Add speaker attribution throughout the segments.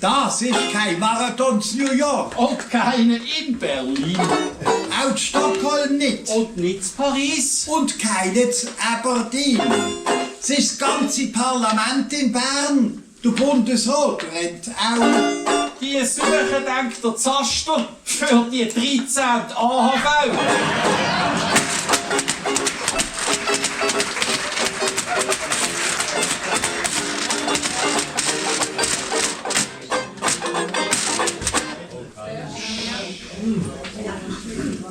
Speaker 1: Das ist kein Marathon in New York.
Speaker 2: Und keine in Berlin.
Speaker 1: Auch in Stockholm nicht.
Speaker 2: Und nicht in Paris.
Speaker 1: Und keine in Aberdeen. Es ist das ganze Parlament in Bern. Der Bundesrat rennt auch.
Speaker 2: Die suchen, denkt der Zaster, für die 13. AHV.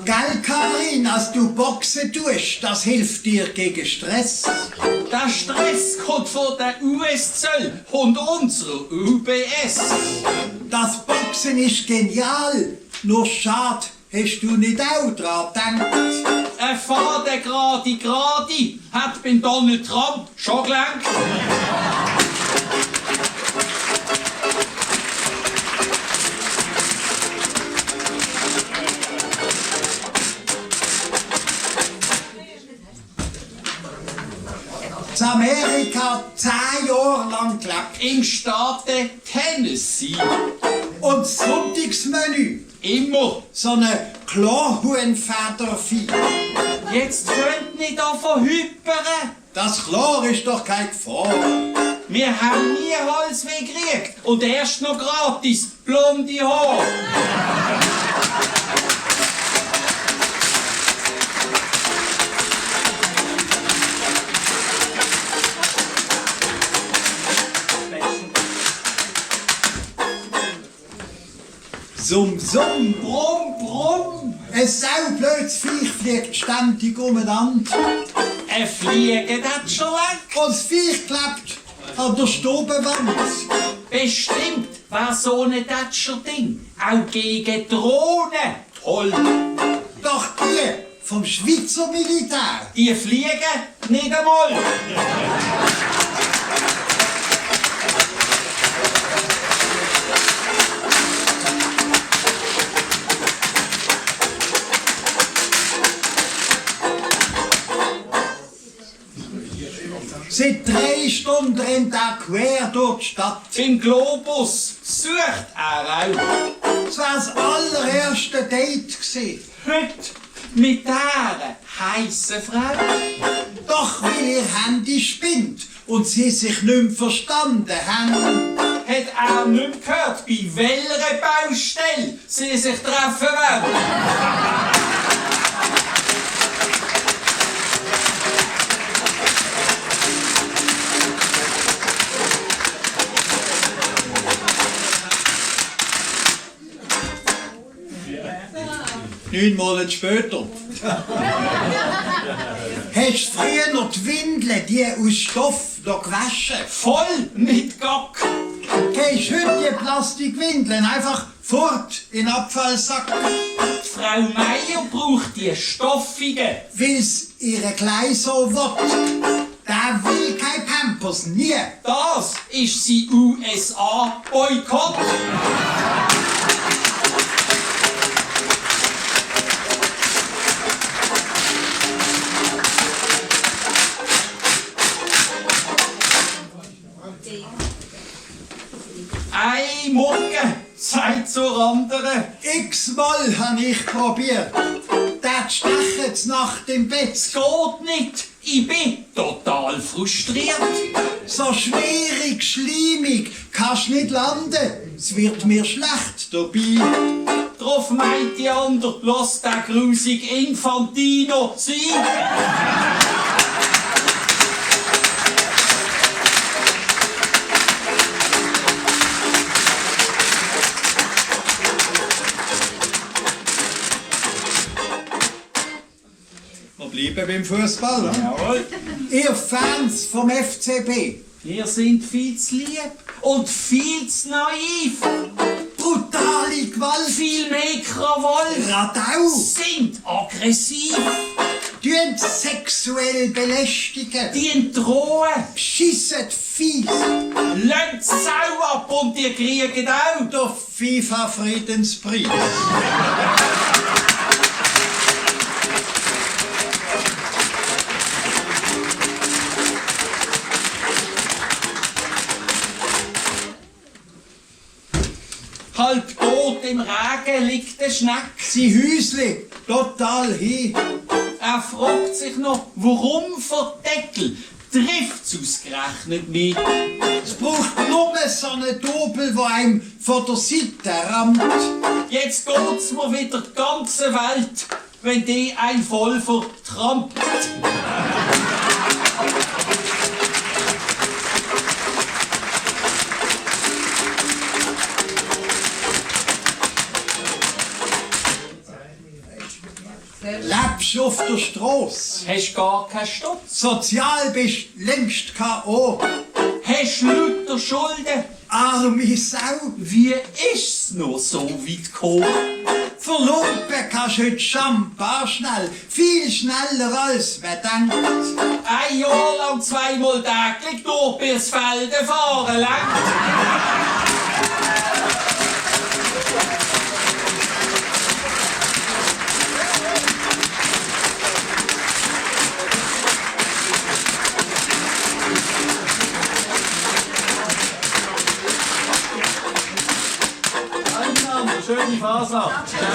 Speaker 1: Gell, Karin, als du Boxen tust, das hilft dir gegen Stress.
Speaker 2: Der Stress kommt von der US-Zoll und unserer UBS.
Speaker 1: Das Boxen ist genial, nur schade, hast du nicht auch dran gedacht?
Speaker 2: Ein Faden gerade hat beim Donald Trump schon gelenkt.
Speaker 1: In Amerika 10 Jahre lang gelebt.
Speaker 2: Im Staate Tennessee.
Speaker 1: Und das Sonntagsmenü,
Speaker 2: Immer.
Speaker 1: so eine Klarhuhnfedervieh.
Speaker 2: Jetzt könnt nicht davon hypern.
Speaker 1: Das klar ist doch keine Gefahr.
Speaker 2: Wir haben nie Halsweh gekriegt. Und erst noch gratis blonde Haare.
Speaker 1: Summ, summ.
Speaker 2: Brumm, brumm.
Speaker 1: Ein saublödes Viech fliegt ständig umeinander.
Speaker 2: Ein Fliegen hat schon lang.
Speaker 1: Und das Viech klebt an der Stubenwand.
Speaker 2: Bestimmt war so ein Datscher-Ding auch gegen Drohnen toll.
Speaker 1: Doch die vom Schweizer Militär.
Speaker 2: Die fliegen nicht einmal.
Speaker 1: Seit 3 Stunden rennt er quer durch die Stadt.
Speaker 2: Im Globus sucht er auch.
Speaker 1: Das war das allererste Date gewesen.
Speaker 2: Heute mit dieser heissen Frau.
Speaker 1: Doch weil ihr Handy spinnt und sie sich nicht mehr verstanden haben.
Speaker 2: Hat er nicht mehr gehört, bei welcher Baustelle sie sich treffen werden.
Speaker 1: Neun Monate später. Hast du früher noch die Windeln, die aus Stoff, da gewaschen?
Speaker 2: Voll mit Gock.
Speaker 1: Gehst heute die Plastikwindeln einfach fort in den Abfallsack?
Speaker 2: Frau Meier braucht die stoffigen.
Speaker 1: Weil's ihre Kleine so will. Der will kein Pampers, nie.
Speaker 2: Das ist sie USA-Boykott. Ein Morgen, Zeit zur anderen.
Speaker 1: X-mal habe ich probiert. Der stechen Nacht im Bett.
Speaker 2: Es geht nicht. Ich bin total frustriert.
Speaker 1: So schwierig, schleimig, kannst nicht landen. Es wird mir schlecht dabei.
Speaker 2: Drauf meint die andere, lass der grusig Infantino sein.
Speaker 1: Wir bleiben beim Fußball.
Speaker 2: Jawohl.
Speaker 1: Ihr Fans vom FCB.
Speaker 2: Wir sind viel zu lieb und viel zu naiv.
Speaker 1: Brutale Gewalt.
Speaker 2: Viel mehr Krawall.
Speaker 1: Radau.
Speaker 2: Sind aggressiv.
Speaker 1: tun sexuell belästigen,
Speaker 2: Die drohen.
Speaker 1: beschissen fies.
Speaker 2: Lasst Sau ab und ihr kriegt auch.
Speaker 1: Der FIFA-Friedenspreis.
Speaker 2: Halb tot im Regen liegt der Schneck.
Speaker 1: Sie Häusli, total hin.
Speaker 2: Er fragt sich noch, warum verdeckel trifft's ausgerechnet nicht.
Speaker 1: Es braucht nur so einen Dobel, der einem von der Seite rammt.
Speaker 2: Jetzt geht's mir wieder die ganze Welt, wenn die ein voll vertrampt.
Speaker 1: Lebst auf der Strasse.
Speaker 2: Hast gar keinen Stutz.
Speaker 1: Sozial bist längst K.O.
Speaker 2: Hast lauter Schulden.
Speaker 1: Arme Sau.
Speaker 2: Wie ist's noch so weit gekommen?
Speaker 1: Verlumpen kannst du heute Champagner schnell. Viel schneller als man denkt.
Speaker 2: Ein Jahr lang zweimal täglich durch bis Felden fahren langt.
Speaker 3: Schöne Fasnacht. Ciao.